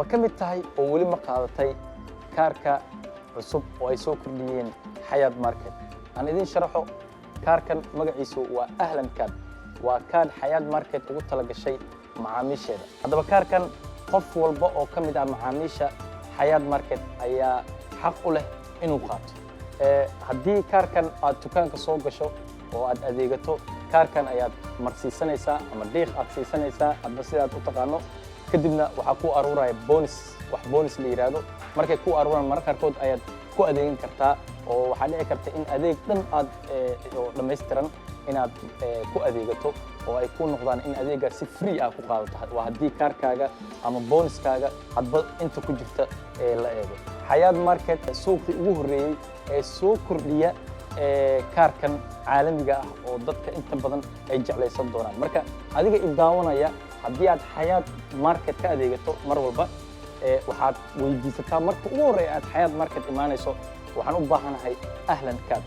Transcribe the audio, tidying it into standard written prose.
Ma ka mid tahay oo weli ma qaadatay kaarka cusub oo ay soo kordhiyeen Xayaat Market? Aan idin sharaxo kaarkan. Magaciisu waa Ahlan Card. Waa kaadh Xayaat Market ugu tala gashay macaamiisheeda. Haddaba kaarkan qof walba oo ka mid ah macaamiisha Xayaat Market ayaa xaq u leh inuu qaato. Haddii kaarkan aad dukaanka soo gasho oo aad adeegato, kaarkan ayaad marsiisanaysaa ama dhiiq aad siisanaysaa, hadba sidaad u taqaano. Kadibna waxaa ku aruuraya bonus, wax bonus la yidhaahdo. Markay ku aruuraan, mararka qaarkood ayaad ku adeegan kartaa, oo waxaa dhici karta in adeeg dhan aad oo dhammaystiran inaad ku adeegato oo ay ku noqdaan in adeeggaas si free ah ku qaadato. Waa haddii kaarkaaga ama bonuskaaga hadba inta ku jirta ee la eego. Xayaat Market, suuqii ugu horreeyey ee soo kordhiya kaarkan caalamiga ah oo dadka inta badan ay jeclaysan doonaan. Marka adiga i daawanaya, haddii aad Xayaat Market ka adeegato mar walba, waxaad weydiisataa marka ugu horreeya aad Xayaat Market imaanayso: "Waxaan u baahanahay Ahlan Card."